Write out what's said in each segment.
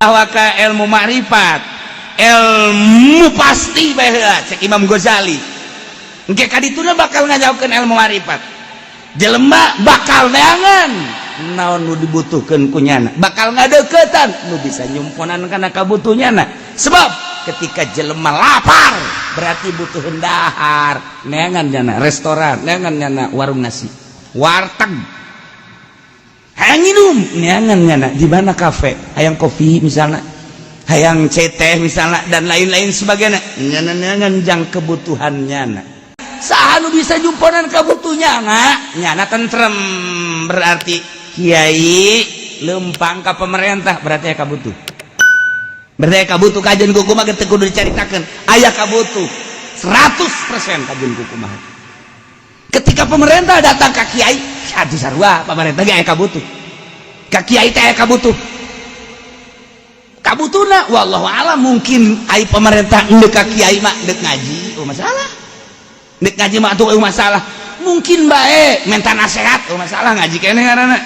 Awaka ilmu makrifat, ilmu pasti bae heula. Cek Imam Ghazali, engke kadituna bakal ngajaukeun ilmu makrifat. Jelema bakal neangan naon nu dibutuhkeun ku nyana, bakal ngadeukeutan nu bisa nyumponan kana kabutuhnyana. Sebab ketika jelema lapar, berarti butuh dahar. Neangan nyana restoran, neangan nyana warung nasi, warteg. Hayang minum, neangan nyana di mana kafe. Hayang kopi misalnya, hayang teh misalnya, dan lain-lain sebagainya. Nyana neangan jang kebutuhan nyana. Saha nu bisa nyumponan kabutuhnya nyana tentrem, berarti kiai lempang ka pemerintah, berarti aya kabutuh, berarti aya kabutuh. Kajian kumaha teu kudu dicaritakeun, aya kabutuh 100% kajian kumaha. Ketika pemerintah datang ke kiai, aduh, sarua pemerintah ge aya kabutuh ka kiai teh, aya kabutuh. Kabutuhna wallahu alam. Mungkin ai pemerintah ndek ka kiai mah ndek ngaji, oh masalah. Ndek ngaji mah atuh, oh masalah. Mungkin bae minta nasihat, oh masalah. Ngaji keneh ngaranna.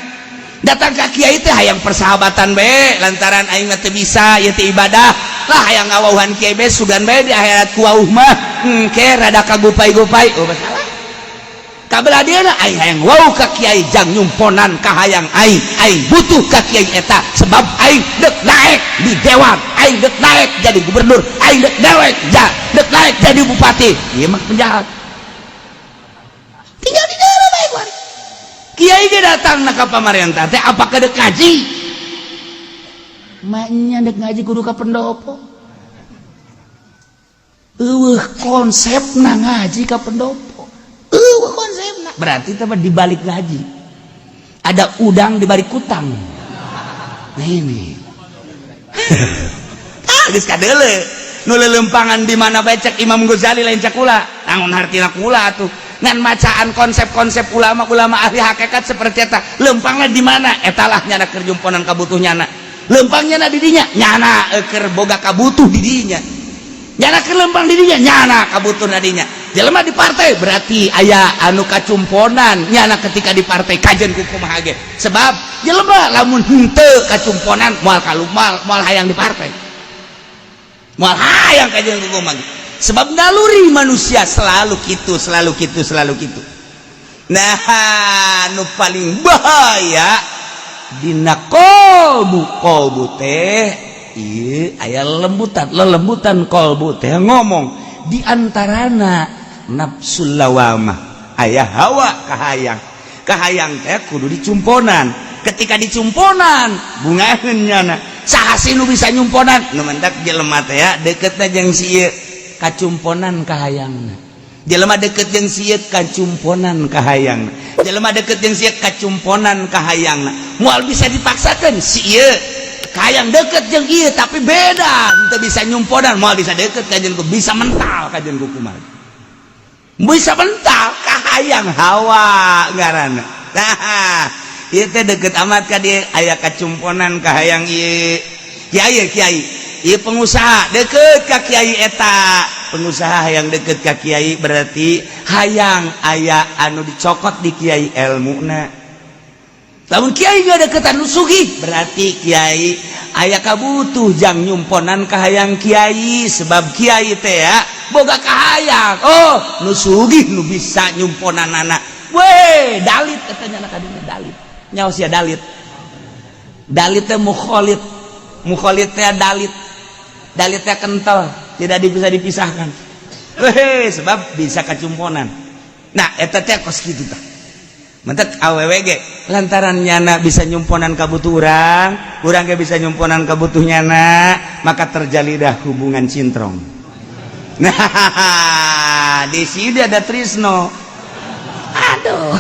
Datang ka kiai teh hayang persahabatan bae, lantaran aing mah teu bisa ieu teh ibadah lah, hayang ngawauhan kiai bae, sugan bae di akhirat ku wauh mah engke rada kagupai-gupai, oh masalah. Kabelah dia aing hayang wau ka kiai jang nyumponan kahayang aing. Aing butuh ka kiai eta sebab aing dek naik di dewan, aing dek naik jadi gubernur, aing dek naik ja dek naik jadi bupati. Ieu mah penjahat tinggal di dalam bae kuari. Kiai ge datang na ka pamarentah teh apakah dek ngaji? Maknya dek ngaji kudu ka pendopo. Eueuh konsepna ngaji ka pendopo, eueuh konsepna. Berarti teh di balik ngaji ada udang di balik kutang. Nah, ini ah geus kadeule nu lelempangan di mana bae. Cek Imam Ghazali, lain cek kula, naon hartina kula tuh, ngan macaan konsep-konsep ulama-ulama ahli hakikat seperti eta. Lempangna di mana, eta lah nyana keur jumponan kabutuh nyana. Lempangnya na di dinya, nyana keur boga kabutuh di dinya. Nyana keur lempang di dinya, nyana kabutuh na dinya. Jelema di partai berarti aya anu kacumponan nyana ketika di partai. Kajen ku kumaha ge, sebab jelema lamun henteu kacumponan moal kalumal, moal hayang di partai, moal hayang. Kajen ku kumaha ge, sebab naluri manusia selalu gitu, selalu gitu, selalu gitu. Nah, nu paling bahaya dina kolbu, kolbu teh ieu aya lembutan, lelembutan kolbu teh ngomong di antarana nafsul lawamah, aya hawa kahayang. Kahayang teh kudu dicumponan. Ketika dicumponan, bungaheun nyana. Saha sih nu bisa nyumponan? Nu mendak jelema teh ya deketna jeung si ieu, kacumponan kahayangna. Jelema deket jeung si ieu, kacumponan kahayangna. Jelema deket jeung si ieu, kacumponan kahayangna. Moal bisa dipaksakan. Si ieu kahayang deket jeung ieu, tapi beda, teu bisa nyumponan, moal bisa deket. Kajen ku bisa mental, kajen ku kumaha bisa mental kahayang, hawa ngaranna. Nah, ieu teh deket amat ka dieu, aya kacumponan kahayang ieu. Kiai, kiai ieu pengusaha deket ka kiai eta. Pengusaha yang deket ka kiai berarti hayang aya anu dicokot di kiai, ilmuna. Lamun kiai gak deketan nu sugih, berarti kiai aya kabutuh jang nyumponan kahayang kiai, sebab kiai teh ya boga kahayang. Oh, nu sugih nu bisa nyumponan anak. Weh, dalit katanya anak kadinya dalit. Nyawa sia dalit. Dalit teh mukholid, mukholid teh dalit, dalit teh kental, tidak bisa dipisahkan. Weh, sebab bisa kacumponan. Nah, eta teh kos kitu tah. Mentek awewe ge lantaran nyana bisa nyumponan kabutuh urang, urang ge bisa nyumponan kabutuh nyana, maka terjalidah hubungan cintrong. Nah, di sini ada Trisno. Aduh,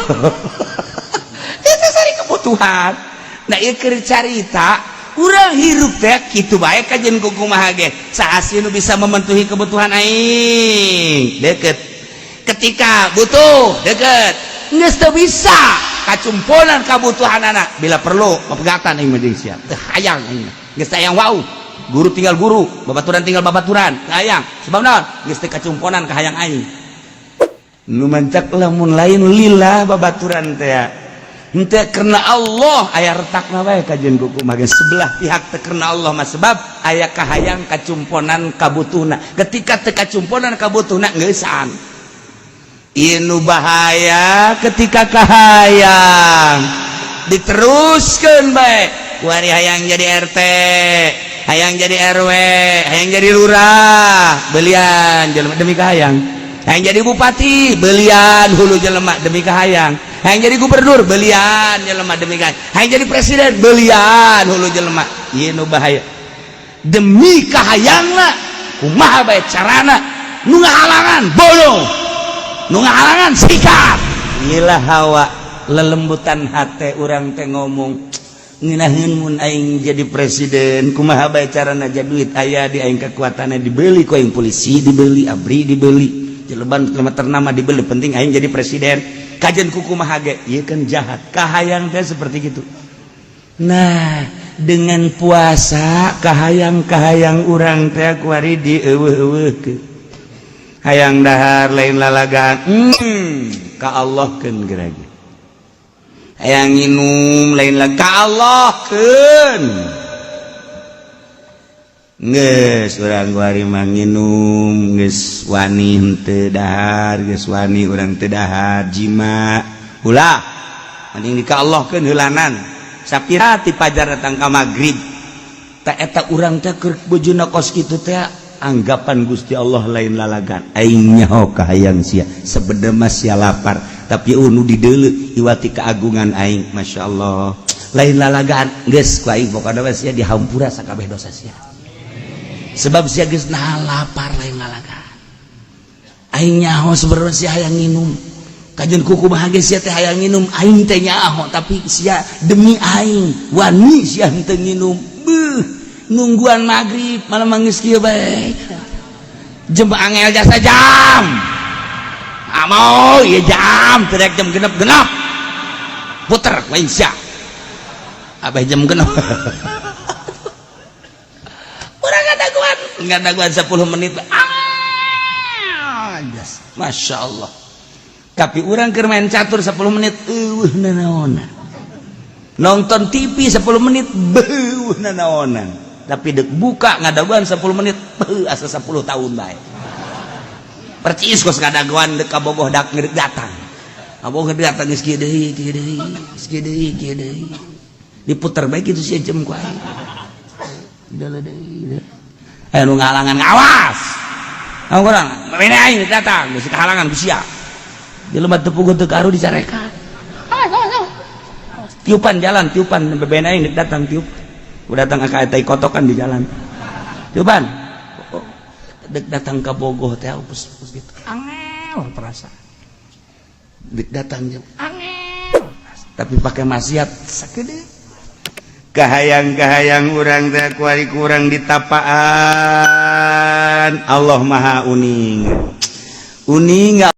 itu sari kebutuhan. Nah, ieu keur carita urang hirup teh kitu bae. Kajen ku kumaha ge, saha sih nu bisa memenuhi kebutuhan aing, deket. Ketika butuh, deket. Geus teu bisa kacumponan kabutuhan anak, bila perlu pepegatan aing mah jeung sia. Teu hayang aing, geus hayang wau. Guru tinggal guru, babaturan tinggal babaturan, teu hayang. Sebab naon? Geus teu kacumponan kahayang aing. Nu mancak lamun lain lillah babaturan teh. Henteu karena Allah, aya retakna wae kajeun kuku mah. Sebelah pihak teu karena Allah mah, sebab aya kahayang kacumponan kabutuhna. Ketika teu kacumponan kabutuhna, geusan. Ieu bahaya ketika kahayang diteruskan bae. Kuari hayang jadi RT, hayang jadi RW, hayang jadi lurah, belian jelema demi kahayang. Hayang jadi bupati, belian hulu jelema demi kahayang. Hayang jadi gubernur, belian jelema demi kahayang. Hayang jadi presiden, belian hulu jelema. Ieu nu bahaya, demi kahayangna kumaha bae carana, nu ngahalangan bodoh, nu ngahalangan sikat. Inilah hawa, lelembutan hate urang teh ngomong, ngeunaheun mun aing jadi presiden, kumaha bae carana, duit aya di aing, kekuatannya dibeli ku aing, polisi dibeli, ABRI dibeli, jeleban jelema ternama dibeli, penting aing jadi presiden, kajeun ku kumaha ge. Ieu kan jahat kahayang teh seperti gitu. Nah, dengan puasa kahayang-kahayang urang teh kuari dieuweuh-euweuhkeun. Hayang dahar lain lalagaan, ka Allah keun gerage. Hayang nginum lain lagi, ka Allah keun. Geus urang kuari mah nginum geus wani henteu dahar, geus wani urang teu dahar, jima ulah, mending di ka Allah keun heulanan. Sapira ti pajar datang ka magrib tak eta urang teh keur bojona kos kitu teh, anggapan Gusti Allah lain lalagan. Aing nyaho kahayang sia, sebenarnya mah sia lapar, tapi unu dideuleu iwati keagungan aing. Masya Allah, lain lalagaan, geus ku aing pokona mah sia dihampura sakabeh dosa sia, sebab sia geus nahan lapar lain lalagaan. Aing nyaho sebenarnya sia hayang nginum, kajeun kuku mah ge sia teh hayang nginum, aing teh nyaho, tapi sia demi aing wani sia henteu nginum. Beuh, nungguan maghrib malah mangis kieu bae, jam angel jasa jam ah mau ieu jam teriak jam genep-genep puter lain sia abah jam genep. Urang ngadaguan ngadaguan 10 menit, ah jas, Masya Allah. Tapi urang keur main catur 10 menit eueuh nanaonan, nonton TV 10 menit beuh nanaonan, tapi dek buka ngadaguan 10 menit beuh asa 10 tahun bae. Percis kos ngadaguan dek ka bogoh, dak ngedek datang kabogoh datang, geus kieu deui, kieu deui, geus kieu deui, kieu deui, diputer bae kitu sia jam ku aing. Udah deui, aya nu ngahalangan, awas. Anu kurang, mana aing datang, geus kahalangan ku sia. Jelema teu puguh teu karu dicarekan. Awas, awas, awas. Tiupan jalan, tiupan beben aing datang, tiup. Udah datang ka eta kotokan di jalan. Tiupan. Oh, dek datang ka Bogoh teh pus pus gitu. Angel perasa. Dek datang jam angel. Tapi pakai maksiat sakedeung. Kahayang-kahayang urang teh kuari kurang ditapaan. Allah Maha uning. Uning.